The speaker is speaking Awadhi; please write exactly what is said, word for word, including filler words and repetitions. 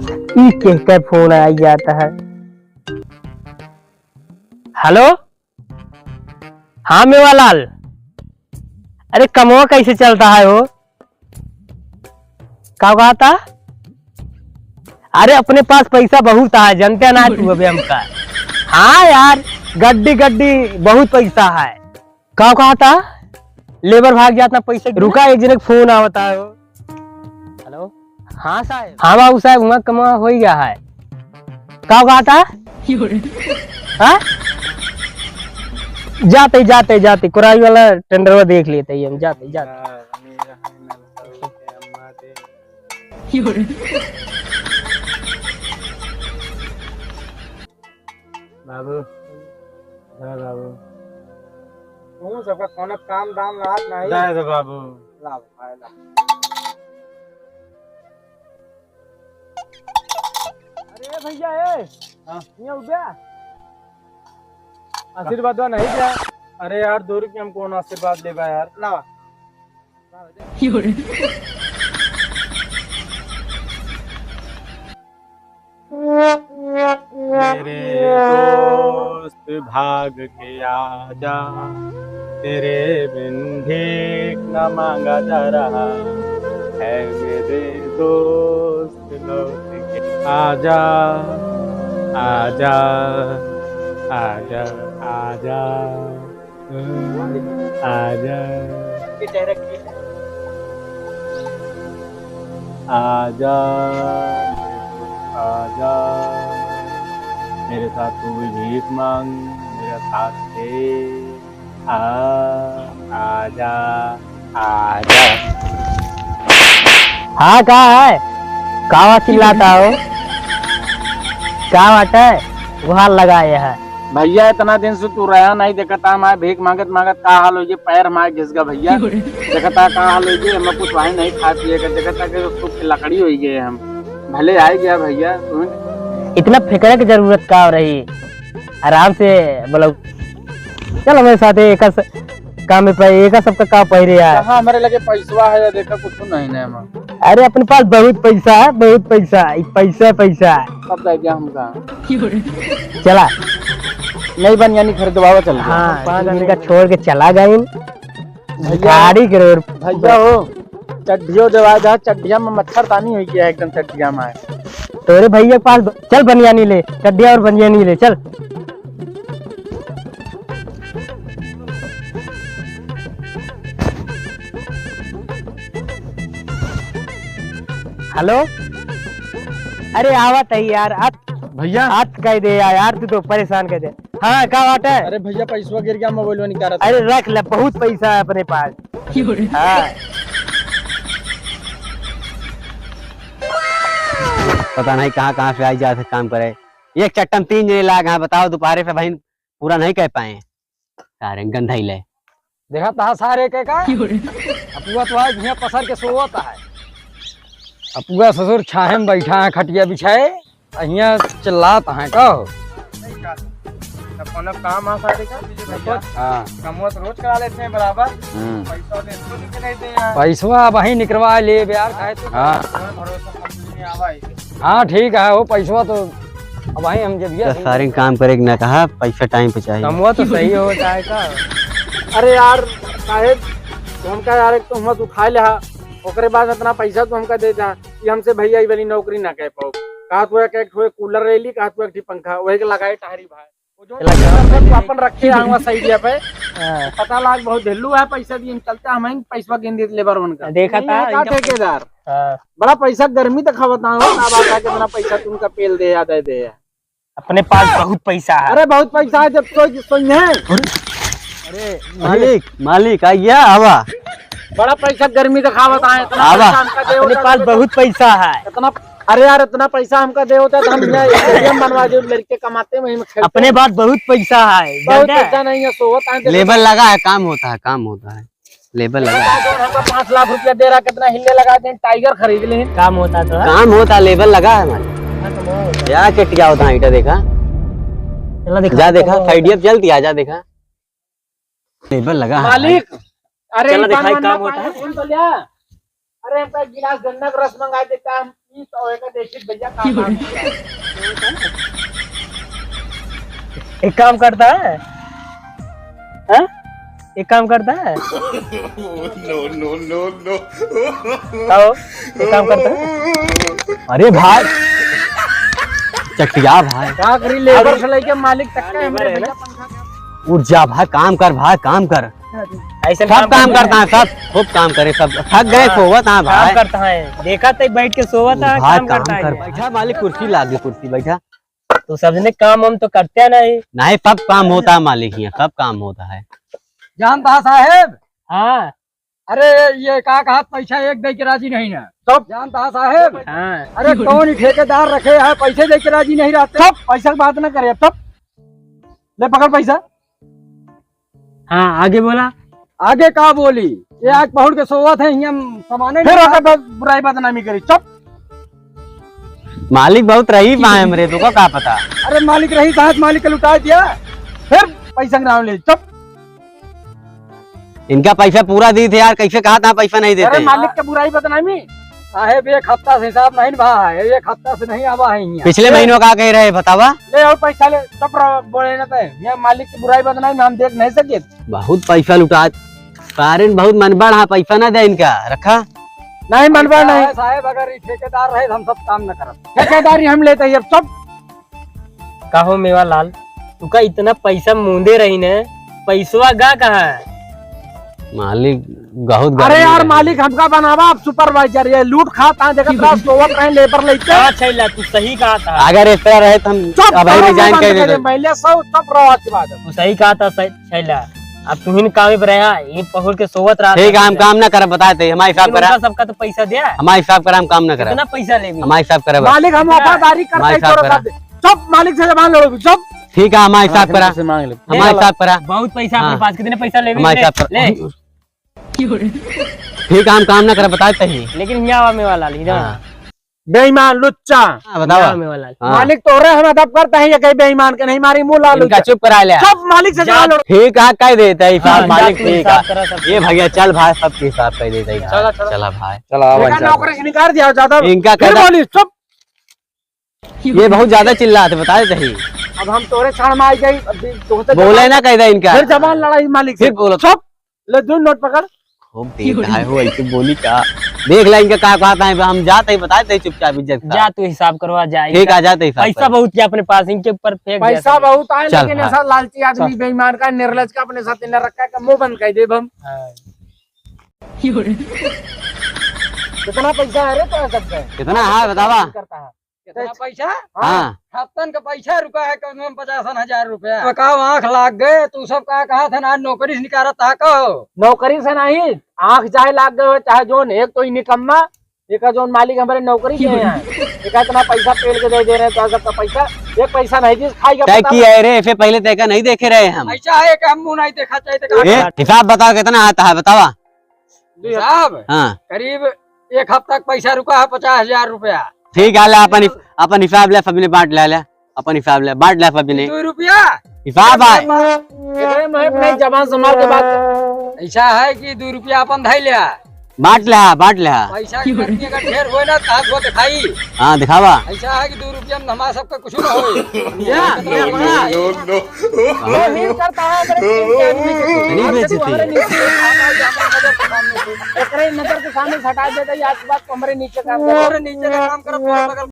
ई केहकर फोन आई जाता है। हेलो, हाँ मेवालाल, अरे कमवा कैसे चलता है हो? का कहा था? अरे अपने पास पैसा बहुत है, जनते ना तू अबे हमका। हाँ यार, गड्डी गड्डी बहुत पैसा है। का कहा था? लेबर भाग जात ना पैसे के। रुका, एक जने के फोन आवता है। हेलो, हाँ साहब। हाँ बाबू साहब, हुआँ कमा हो गया है। का कहा था? हाँ? जाते, जाते, जाते, कोराई वाला टेंडरवा देख लेते ही हम, जाते, जाते। बाबू, जा बाबू। तू सबका कोनो काम दाम रहत नहीं। जा दे बाबू। ला भाई, ला। अरे भैया, ए। हाँ। ये उद्या। आशीर्वाद दो नहीं क्या? अरे यार, दो रुपये हम कौन आशीर्वाद लेबा यार? ला। मेरे दोस्त भाग के आजा, तेरे बिन भीख न मांगा जा रहा है मेरे दोस्त लौट के। आजा, आजा, आजा, आजा। आजा। आजा, आजा, मेरे साथ तू भी भीख मांग, मेरा साथ दे। आ, आजा, आजा। हाँ, का है? कावा चिल्लाता हो? का बात है? गुहार लगाए है। भैया, इतना दिन से तू रहा नहीं, देखता हमारे भीख मांगत मांगत का हाल हो गया, पैर हमारे घिस गया भैया। देखता का हाल हो गया, हमें कुछ वही नहीं खाए पिए का, देखता कि सूख के लकड़ी हो गए हम। भले आ गया भैया, तू इतना फिक्र की जरूरत का रही, आराम से बोलो, चल हमारे साथ एक काम में पे, एक सबका का पहिरे है। कहाँ हमारे लगे पैसवा है, देखा कुछ नहीं ना हम। अरे अपने पास बहुत पैसा है, बहुत पैसा, ई पैसा, पैसा। सब दे दिया हमका। चला। नहीं बनियानी खरीदवावा चल गया। हाँ, पाँच आदमी का छोड़ के चला गए। भैया, गाड़ी के रोड। भैया हो, चड्ढियो देवा जा, चड्ढिया में मच्छरदानी हो गया एकदम चड्ढिया में। तोरे भैया के पास ब-, चल बनियानी ले, चड्ढिया और बनियानी ले, चल। हेलो, अरे आवत है यार, अत, भैया। अत कह दे यार, यार तू तो परेशान कर दे। हाँ, का बात है? अरे भैया, पैसवा गिर गया, मोबाइल में निकालत अरे है। रख ले, बहुत पैसा है अपने पास। हाँ। पता नहीं कहाँ कहाँ से आई जात है काम करे। एक चट्टम तीन जने लाग हैं, बताओ दोपहरे से भाई पूरा नहीं कर पाए। सारे गंधाई ले। देखा तहा सारे के का? अपुआ तो आज हियाँ पसर के सोवत है। अपुआ ससुर छाहे में बैठा है, खटिया बिछाए, आ हियाँ चिल्लात है का हो? नहीं का? तब कोनो काम आ सारे का? हाँ। कमवा तो रोज करा लेते हैं बराबर। हम्म। पैसा दे, इसको लेके नहीं दे यार। पैसवा अब वहीं निकलवा ले यार, काहे तो हाँ। भरोसा कंपनी में आवा है। हाँ, ठीक है, वो पैसवा तो अब वहीं हम जब ये तो सारे काम करे के ना कहा, पैसा टाइम पे चाहिए। कमवा तो सही हो जाए का? अरे यार, साहेब, तो हमका यार एक तो हुआँ तू खा ले हा, ओकरे बाद इतना पैसा तू हमका दे जा, कि हमसे भैया ई वाली नौकरी ना कह पाओ। कहा तू एक, एक ठो कूलर ले ली, कहा तू एक ठी पंखा, वही के लगाए टहरी भाई। वो जो चला, चला, तू अपन रखे हुआ साइडिया पे। हाँ। पता लाग बहुत ढेलू है, पैसा दिए चलता, हम ही पैसा गिन देत लेबर उनका। देखा नहीं था है का इनका ठेकेदार? हाँ। बड़ा पैसा गर्मी तक खावत ना हो, ना बात है कितना पैसा तुमका पेल दे या दे दे। अपने पास बहुत पैसा है। अरे बहुत पैसा है, जब सोई, सोई है। अरे मालिक, मालिक, आइया, आवा। बड़ा पैसा गर्मी दिखावत है, इतना आवा। पैसा हमका दे अपने होता पास तो बहुत पैसा है। इतना, अरे यार, इतना पैसा हमका दे होता तो हम यहाँ स्टेडियम बनवा दे, लड़के कमाते वहीं में खेलते। अपने पास बहुत पैसा है, बहुत जानते हैं? पैसा नहीं है, सोवत है। लेबर लगा है, काम होता है, काम होता है। लेबर लगा। हमका पाँच लाख रुपया दे रहा, कितना हिले लगा दे, टाइगर खरीद ले। काम होता तो है। काम होता, लेबर लगा है हमारे। हाँ, तो वो होता है। यार, चटिया होता है, ईटा देखा। चला दिखा, जा देखा, चलो। साइडिया चलती, आजा देखा। लेबर लगा है। मालिक, अरे, चला ई दिखाई, पान काम वाला होता है। पान तो लिया। अरे, हमका एक गिलास गन्ना का रस मंगा देता, हम पी तो एक देसी भैया का काम किया। एक काम करता है। हाँ? एक काम करता है। No, no, no, no। आओ, एक काम करता है। अरे भाई, चटिया भाई। का करी, लेबर से लेके मालिक तक का हमरे भैया पंखा के। उठ जा भाई, काम कर भाई, काम कर। ऐसे सब काम करता है, सब खूब काम करे, सब थक गए, सोवत है भाई। काम करता है, देखा तो बैठ के सोवत है, भाई, काम करता है। बैठा मालिक, कुर्सी ला दे, कुर्सी बैठा। तो सबने काम हम तो करते हैं नहीं। नहीं, सब काम होता है मालिक, यहाँ सब काम होता है। जानता है साहेब? हाँ। अरे, ये का कहा, पैसा एक दे के राजी नहीं है। सब जानता है साहेब? हाँ। अरे, कौन ही ठेकेदार रखे है, पैसे दे के राजी नहीं रहते। सब पैसा की बात ना करे, सब। ले पकड़ पैसा। हाँ, आगे बोला। आगे का बोली? ये आँख पहुड़ के सोवत है, हियाँ सामाने फिर नहीं ओकर बाद बुराई बदनामी करी, चुप। मालिक बहुत रहीफ है हमरे, तुका का पता? अरे मालिक रहीफ है, मालिक के लुटा दिया, फिर पैसा के नाम ले, चुप। इनका पैसा पूरा दी थे यार, कैसे कहा था पैसा नहीं देते? अरे मालिक के बुराई बदनामी। साहेब, एक हफ्ता से हिसाब नहीं भा है, एक हफ्ता से नहीं आवा है यहाँ। पिछले महीनों का कह रहे, बतावा? ले और पैसा ले, चुप रहो, बोले ना ते। ये मालिक की बुराई बदनामी हम देख नहीं सके। बहुत पैसा लुटा, कारण बहुत मनबड़ है, पैसा ना दे इनका, रखा। नहीं मनबड़ नहीं। साहेब, अगर ये ठेकेदार रहे तो हम सब काम न करत। ठेकेदारी हम लेते ही अब सब। कहो मेवालाल, तुका इतना पैसा मूंदे रही ने, पैसवा गा कहाँ है? मालिक, बहुत अरे गर्मी यार, है। मालिक हमका बनावा अब सुपरवाइजर, ये लूट खाता है, देखत रहा, सोवत रहे लेबर लेके। हाँ, छैला, तू सही कहा था। अगर इस तरह रहे तो हम चुप अब रहो, रिजाइन कर देते। पहले सौ, चुप रहो, आज के बाद। तू सही कहा था, सही, छैला। अब तू ही कामे पर रहा, ये पहुड़ के सोवत रहा ठीक था। है, हम काम ना करब, बताए थे, हमारा हिसाब लेकिन करा। उनका सबका तो पैसा दिया। हमारा हिसाब करा, हम काम ना करब। कितना पैसा लेबी? हमारा हिसाब करा बस। मालिक, हम वफादारी करते हमारा हैं हिसाब तोरे करा। साथ। चुप, मालिक से जबान लड़ोगी, चुप। ठीक है, हमारा हिसाब करा। मांग ले। हमारा हिसाब करा। बहुत पैसा अपने हाँ। पास, कितने पैसा लेबी? हमारा ले, हिसाब करा। ले। ठीक है, हम काम ना करब, बताए थे ही। लेकिन हियाँ आवा मेवालाल, इधर हाँ। आ। बेईमान, लुच्चा। हाँ, बतावा। हियाँ आवा मेवालाल। हाँ। मालिक तोहरे हम अदब करता है, ये कहीं बेईमान के नहीं मारी, मुँह लाल इनका लुच्चा। चुप करा ले। चुप, मालिक से जा। जबान लड़ो। ठीक है, कह देता है हिसाब, हाँ, मालिक जा तू ठीक हिसाब है। करा सब। ये भैया चल भाई, सब हिसाब कह देता है। चला, चला। चला भाई। चला, आवा इनका हिसाब। नौकरी से निकाल दिया ज्यादा। इनका फिर कहता बोली, चुप। ये बहुत ज्यादा चिल्लात है, बता देते ही। अब हम तोरे छाड़ में आई जाई, अब तुमसे बोले जबान ना, कह दे इनका। फिर जबान लड़ाई मालिक से। फिर बोलो। चुप, ले दो नोट पकड़। खूब देत है हो, ऐसे बोली का? देख ले इनका का कहता है, हम जाते ही बता देते चुपचाप इज्जत का। जा तू हिसाब करवा, जा ठीक इनका। आ, जाते हिसाब पैसा कर। बहुत क्या अपने पास, इनके ऊपर फेंक दिया पैसा था। बहुत आए, चल, लेकिन हाँ। ऐसा लालची आदमी, चल। बेईमान का, निर्लज का, अपने साथ न रखा का, मुंह बंद कर देब हम। हाँ। कितना पैसा है रे तोरा सबके? कितना है बतावा? करता है। कितना पैसा? हाँ। हफ्तन का पैसा रुका है कम से कम पचासन हजार रुपया। तो का आँख लाग गए, तू सब का कहा था ना, आज नौकरी से निकालत था कहो? नौकरी से नहीं, आँख चाहे लाग गए हो, चाहे जोन, एक तो ही निकम्मा, एक जोन मालिक हमारे नौकरी के हैं, एक इतना पैसा पेल के दे दे रहे हैं, तो सबका पैसा, एक पैसा नहीं दिस, खाई का तय पता किया है रे, इसे पहले तय का नहीं देखे रहे हम। ऐसा है कि हम मुंह नहीं देखा चाहिए, तो ए, कहा हिसाब बताओ कितना आता है, बतावा। हिसाब? हाँ। करीब एक हफ्ता का पैसा रुका है, पचास हजार रुपया। ठीक है, ले अपन, अपन हिसाब ले, सबने बांट ले, ले अपन हिसाब ले, बांट ले सबने। दो रुपया? हिसाब है। एकरे में अपने जबान संभाल के बात कर। ऐसा है कि दो रुपया अपन धई ले। बांट ले, बांट ले। पैसा की गलती अगर ढेर होए ना, तो हाथ को दिखाई। हाँ, दिखावा। ऐसा है कि दो रुपया में हमारा सबका कुछ ना होए। या, या, बड़ा। No, no, no। वो हीन करता है, अगर तीन चार मिनट नहीं बेचती। हमारे नीचे, हमारे नजर के सामने से, एकरे नजर के सामने से हटा देता, ये आज के बाद कमरे नीचे काम करो। कमरे नीचे का काम करो, पूरा बगल